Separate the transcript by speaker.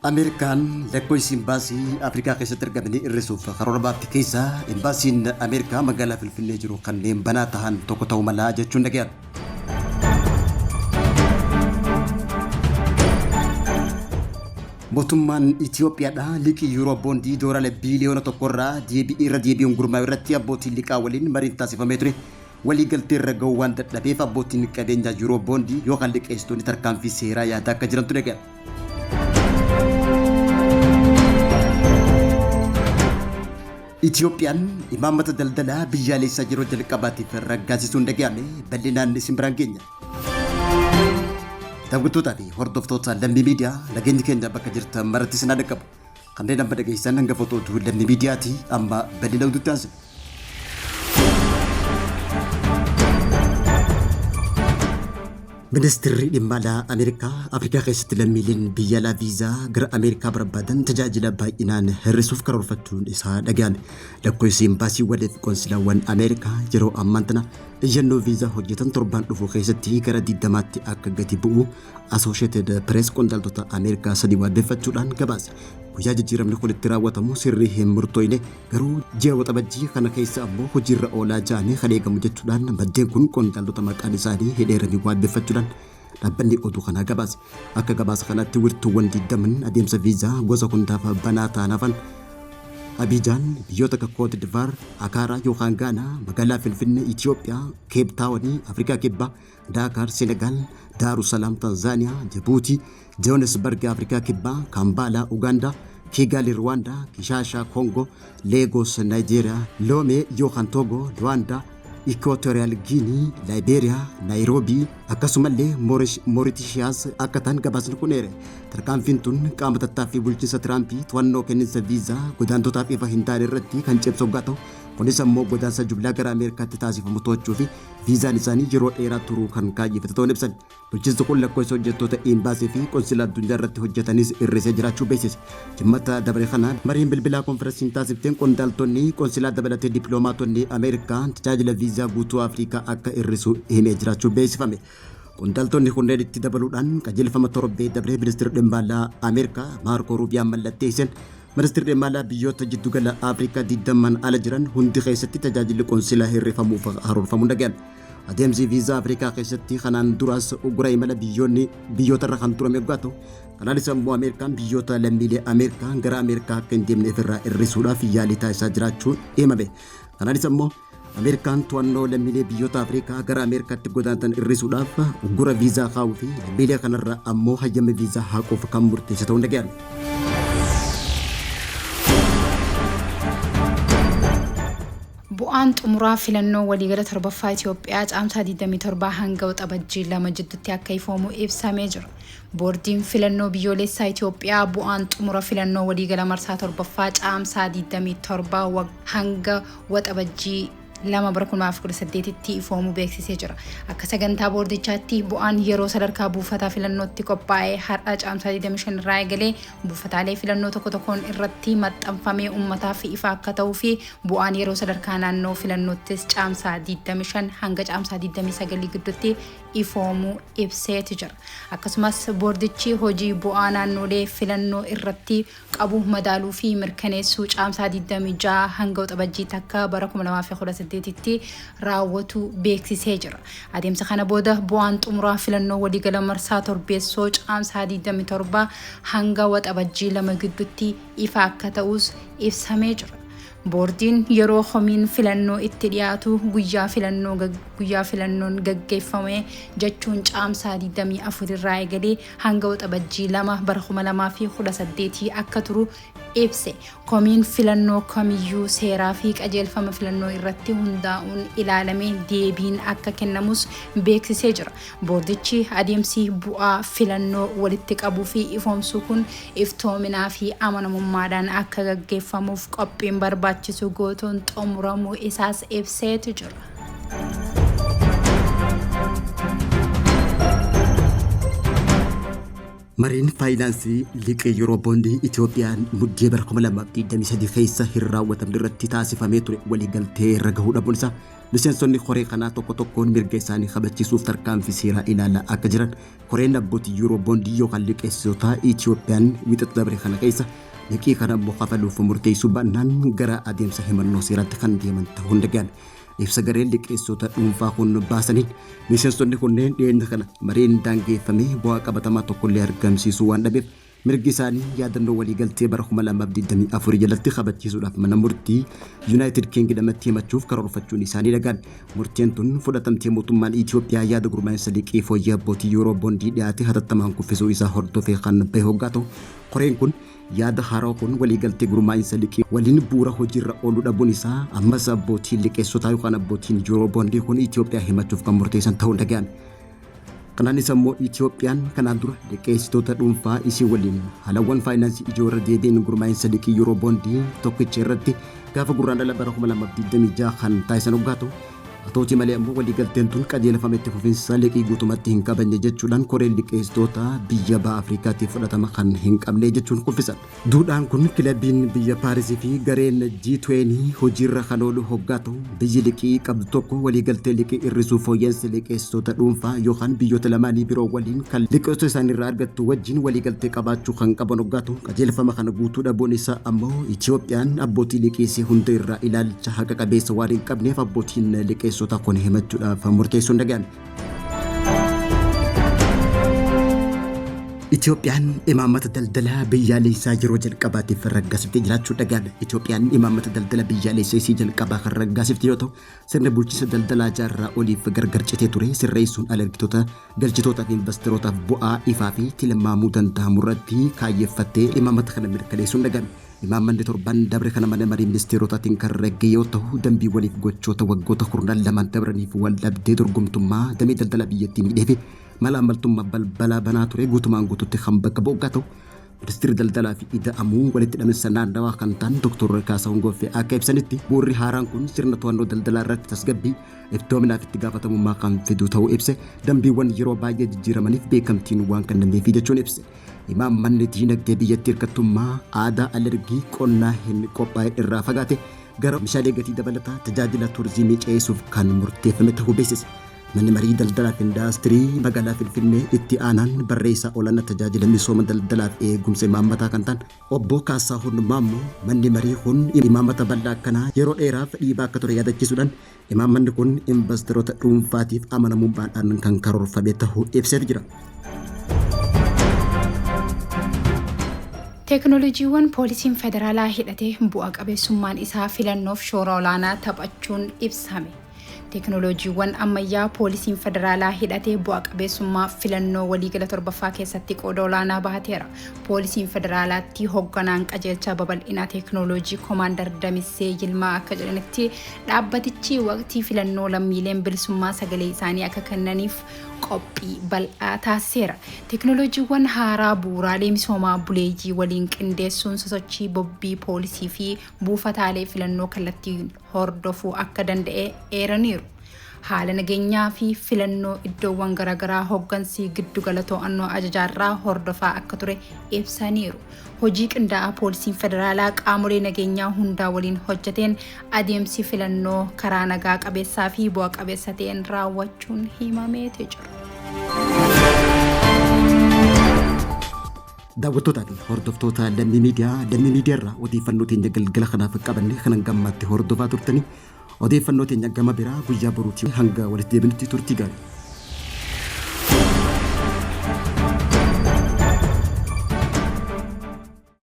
Speaker 1: Ameerikaan lakkoofsi imbaasii Afrikaa keessatti argamanii hir'isuuf karoora baafte keessaa imbaasiin Ameerikaa magaalaa Finfinnee jiru kanneen banaa tahan tokko ta'uu mala jechuun dhaga'ame. Mootummaan Itoophiyaadha liqii yuuroo boondii doolaara biiliyoona tokkorraa irra deebi'uun gurmaa'u irratti abbootiin liqaa waliin mariin taasifamee ture. Waliigaltee irra ga'uu waan dadhabeef abbootiin qabeenyaa yuuroo boondii yookaan liqeessitoonni tarkaanfii seeraa yaadaa akka jirantu dhaga'ame. Itoophiyaan imaammata daldalaa biyyaalessaa yeroo jalqabaatiif raggaasisuun dhaga'ame bal'inaan isin biraan geenya. Daawwattootaa fi hordoftoota Lammii Miidiyaa nageenyi keenya bakka jirtan maratti isin haa dhaqqabu. Kanneen amma dhageessan hangafoota oduu Lammii Miidiyaati amma bal'ina oduutti aansina. Ministeerri dhimma alaa Ameerikaa Afrikaa keessatti lammiileen biyya alaa viizaa gara Ameerikaa barbaadan tajaajila baay'inaan hir'isuuf karoorfachuun isaa dhaga'ame. Lakkoofsi imbaasiiwwan fi qoonsilaawwan Ameerikaa yeroo ammaan tana iyyannoo viizaa hojjetan torbaan dhufu keessatti gara 20tti akka gadi bu'u Associated Press qondaaltota Ameerikaa sadii wabeeffachuudhaan gabaase. Guyyaa jijjiiramni kun itti raawwatamu sirrii hin murtooyne garuu ji'a waxabajjii kana keessa ammoo hojiirra oolaa ja'anii kan eegamu jechuudhaan maddeen kun qondaaltota maqaan isaanii hidheeranii wabeeffachuudhaan dhaabbanni oduu kanaa gabaase. Akka gabaasa kanaatti wirtuuwwan 20 adeemsa viizaa gosa hundaaf banaa ta'an hafan Abijaan, biyyoota akka Koot Divaar, Akaaraa yookaan Gaanaa, magaalaa Finfinnee, Itoophiyaa, Keep Taawonii, Afrikaa Kibbaa, Daakaar, Senegaal, Daaru Salaam, Tanzaaniyaa, Jibuutii, Joohanesbarg, Afrikaa Kibbaa, Kampaalaa, Ugaandaa, Kigaali, Ruwaandaa, Kishaashaa, Koongoo, Leegoos, Naayijeeriyaa, Loomee yookaan Toogoo, Luwaandaa, Ikootoriyaal Giinii, Laayibeeriyaa, Naayiroobii akkasumallee Mooritishiyaas akka ta'an gabaasni kun eere. Tarkaanfiin tun qaama tattaaffii bulchiinsa Tiraampii to'annoo kenninsa viizaa godaantotaaf ifa hin taane irratti kan cimsu hoggaa ta'u, kunis ammoo godaansa jumlaa gara Ameerikaatti taasifamu to'achuu fi viizaan isaanii yeroo dheeraa turuu kan kaayyeffate ta'uun ibsan. Bulchiinsi kun lakkoofsa hojjettoota imbaasii fi qonsilaa addunyaa irratti hojjetanis hir'isee jiraachuu beeksise. Jimmata dabre kana mariin bilbilaa konferensiin taasifteen qondaaltonni qonsilaa dabalatee dippiloomaatonni Ameerikaa tajaajila viizaa guutuu Afrikaa akka hir'isu himee jiraachuu beeksifame. Qondaaltonni kunneen itti dabaluudhaan qajeelfama torbee dabree ministeerri dhimma alaa Ameerikaa Maarkoo Ruubiyaan mallatteessan ministeerri dhimma alaa biyyoota jiddugala Afrikaa 20 ala jiran hundi keessatti tajaajilli qonsilaa hir'ifamuuf haroorfamuun dhaga'ame. Adeemsi viizaa Afrikaa keessatti kanaan duras uggura imala biyyoonni biyyoota irra kan turame yoggaa ta'u, kanaanis ammoo Ameerikaan biyyoota lammiilee Ameerikaa gara Ameerikaa akka hin deemne ofirraa hir'isuudhaaf yaalii taasisaa jiraachuu himame. Kanaanis ammoo Ameerikaan to'annoo lammiilee biyyoota Afrikaa gara Ameerikaatti godaantan hir'isuudhaaf uggura viizaa kaa'uu fi lammiilee kanarra ammoo hayyama viizaa haquuf kan murteesse ta'uun dhaga'ame.
Speaker 2: Bu'aan xumuraa filannoo waliigala torbaffaa Itoophiyaa caamsaa 27 hanga waxabajjii 2 jidduutti akka ifoomu ibsamee jira. Boordiin filannoo biyyoolessaa Itoophiyaa bu'aan xumura filannoo waliigala marsaa torbaffaa caamsaa 27 hanga waxabajjii 2 bara 2018tti ifoomuu beeksisee jira. Akka sagantaa boordichaatti bu'aan yeroo sadarkaa buufataa filannootti qophaa'ee har'a caamsaa 25 irraa eegalee buufataalee filannoo tokko tokkoon irratti maxxanfamee uummataaf ifa akka ta'uu fi bu'aan yeroo sadarkaa naannoo filannoottis caamsaa 25 hanga caamsaa 29 gidduutti ifoomuu ibseeti jira. Akkasumas boordichi hojii bu'aa naannolee filannoo irratti qabu madaaluu fi mirkaneessuu caamsaa 26 hanga waxabajjii takka bara 2018tti raawwatu beeksisee jira. Adeemsa kana booda bu'aan xumuraa filannoo waliigala marsaa torbeessoo caamsaa 27 hanga waxabajjii 2 gidduutti ifa akka ta'us ibsamee jira. Boordiin yeroo komiin filannoo itti dhiyaatu guyyaa filannoon gaggeeffame jechuun caamsaa 24 irraa eegalee hanga waxabajjii 2 bara 2018 akka turu ibse. Komiin filannoo kamiyyuu seeraa fi qajeelfama filannoo irratti hundaa'uun ilaalamee deebiin akka kennamus beeksisee jira. Boordichi adeemsi bu'aa filannoo walitti qabuu fi ifoomsuu kun iftoominaa fi amanamummaadhaan akka gaggeeffamuuf qophiin barbaachisu guutuun xumuramuu isaas ibseetu jira.
Speaker 1: Mariin faayinaansii liqii Yuuroo boondii Itoophiyaan Muddee bara 2023 keessa hin raawwatamne irratti taasifamee ture waliigaltee irra gahuu dhabuun isaa miseensonni koree kanaa tokko tokkoon mirga isaanii kabachiisuuf tarkaanfii seeraa ilaalaa akka jiran koreen abbootii Yuuroo boondii yookaan liqeessitoota Itoophiyaan Wixata dabre kana keessa liqii kana immoo kafaluuf murteessuu baannaan gara adeemsa himannoo seeraatti kan deeman ta'uun dhaga'ame. Ibsa gareen liqeessota dhuunfaa kun baasaniin miseensonni kunneen dhiyeenya kana mariin daangeffamee bu'aa qabatamaa tokkollee argamsiisuu waan dhabeef mirgi isaanii yaadannoo waliigaltee bara 2024 jalatti kabachiisuudhaaf mana murtii Yuunaayitid Kiingidamitti himachuuf karoorfachuun isaanii dhaga'ame. Murteen tun fudhatamtee mootummaan Itoophiyaa yaada gurmaa'insa liqii fooyyee abbootii Yuuroo boondii dhiyaate hatattamaan kuffisuu isaa hordofee kan bahe hoggaa ta'u, koreen kun Yaada haaraa kun waliigaltee gurmaa'insa liqii waliin bu'uura hojiirra ooluu dhabuun isaa ammas abbootiin liqeessotaa yookaan abbootiin Yuuroo boondii kun Itoophiyaa himachuuf kan murteessan ta'uun dhaga'ame. Kanaanis ammoo Itoophiyaan kanaan dura liqeessitoota dhuunfaa isii waliin haalawwan faayinaansii ijoo irra deebiin gurmaa'insa liqii Yuuroo boondii tokkicha irratti gaafa Gurraandhala bara 2026 kan taasisan hoggaa ta'u, Haa ta'utii malee ammoo waliigalteen tun qajeelfama itti fufinsa liqii guutumatti hin kabajne jechuudhaan koreen liqeessitoota biyya baha Afrikaatiif fudhatama kan hin qabne jechuun kuffisan. Duudhaan kun kilabiin biyya Paarisii fi gareen G20 hojiirra kan oolu hoggaa ta'u, biyyi liqii qabdu tokko waliigaltee liqii hir'isuu fooyya'insa liqeessitoota dhuunfaa yookaan biyyoota lamaanii biroo waliin kan liqeessitoota isaaniirraa argattu wajjin waliigaltee qabaachuu kan qaban hoggaa ta'u, qajeelfama kana guutuu dhabuun isaa ammoo Itoophiyaan abbootii liqii isii hunda irraa ilaalcha haqa qabeessa waan hin qabneef abbootiin liqeessotaa kun himachuudhaaf murteessuun dhaga'ame. Itoophiyaan imaammata daldalaa biyyaalessaa yeroo jalqabaatiif raggaasiftee jiraachuu dhaga'ame. Itoophiyaan imaammata daldala biyyaalessaa isii jalqabaa kan raggaasifte yoo ta'u, sirna bulchiinsa daldalaa jaarraa oliif gargar citee ture sirreessuun alergitoota, galchitootaa fi invastarootaaf bu'aa ifaa fi tilmaamuu danda'amu irratti kaayyeffattee imaammata kana mirkaneessuun dhaga'ame. Imaammanni torban dabre kana mana marii ministeerotaatiin kan ragga'e yoo ta'u, dambiiwwaniif gochoota waggoota kurnan lamaan dabraniif wal dhabdee dorgomtummaa damee daldalaa biyyattii miidhee fi malaammaltummaa balbalaa banaa ture guutumaan guututti kan bakka bu'u ta'u, Ministeerri Daldalaa fi Ida'amuu walitti hidhaminsa naannawaa kan ta'an Dr. Kaasahuun Goffee akka ibsanitti, bu'uurri haaraan kun sirna to'annoo daldalaa irratti tasgabbii, iftoominaa fi itti gaafatamummaa kan fidu ta'uu ibse, dambiiwwan yeroo baay'ee jijjiiramaniif beekamtiin waan kennameefi jechuun ibse. Imaammanni diinagdee biyyattii hirkattummaa aadaa alergii qonnaa hin qophaa'in irraa fagaate gara oomishaalee gatii dabalataa tajaajila turizimii ceesisuuf kan murteeffame ta'uu beeksise. Manni Marii Daldalaa fi Indaastirii Magaalaa Finfinnee Itti Aanaan Barreessaa Olaanaa Tajaajila Misooma Daldalaa fi Eegumsa Imaammataa kan ta'an Obbo Kaasaahun Maammoo manni marii kun imaammata bal'aa akkanaa yeroo dheeraaf dhiibaa akka ture yaadachiisuudhaan imaammanni kun invastaroota dhuunfaatiif amanamummaadhaan kan karoorfame ta'uu ibseeti jira.
Speaker 2: Teeknooloojiiwwan poolisiin federaalaa hidhate bu'a qabeessummaan isaa filannoof shoora olaanaa taphachuun ibsame. Teeknooloojiiwwan ammayyaa poolisiin federaalaa hidhate bu'a qabeessummaa filannoo waliigala 7ffaa keessatti qooda olaanaa bahateera. Poolisiin federaalaatti hogganaan qajeelcha babal'ina teeknooloojii Komaandar Damissee Yilmaa akka jedhanitti, dhaabbatichi waqtii filannoo lammiileen bilisummaa sagalee isaanii akka kennaniif qophii bal'aa taasiseera. Teeknooloojiiwwan haaraa bu'uuraalee misoomaa buleeyyii waliin qindeessuun sosochii bobbii poolisii fi buufataalee filannoo kallattiin hordofuu akka danda'e eeraniiru. Haala nageenyaa fi filannoo iddoowwan garaagaraa hoggansi giddugala to'annoo ajajaarraa hordofaa akka ture ibsaniiru. Hojii qindaa'aa poolisiin federaalaa qaamolee nageenyaa hundaa waliin hojjeteen adeemsi filannoo karaa nagaa qabeessaa fi bu'a qabeessa ta'een raawwachuun himameeti jira.
Speaker 1: Daawwattootaa fi hordoftoota Lammii Miidiyaa, Lammii Miidiyaa irraa odeeffannoo teenya galgala kanaaf qabanne kanan gammaatti hordofaa turtanii, odeeffannoo teenya gama biraa guyyaa boruutii hanga walitti deebinutti turtii gaarii.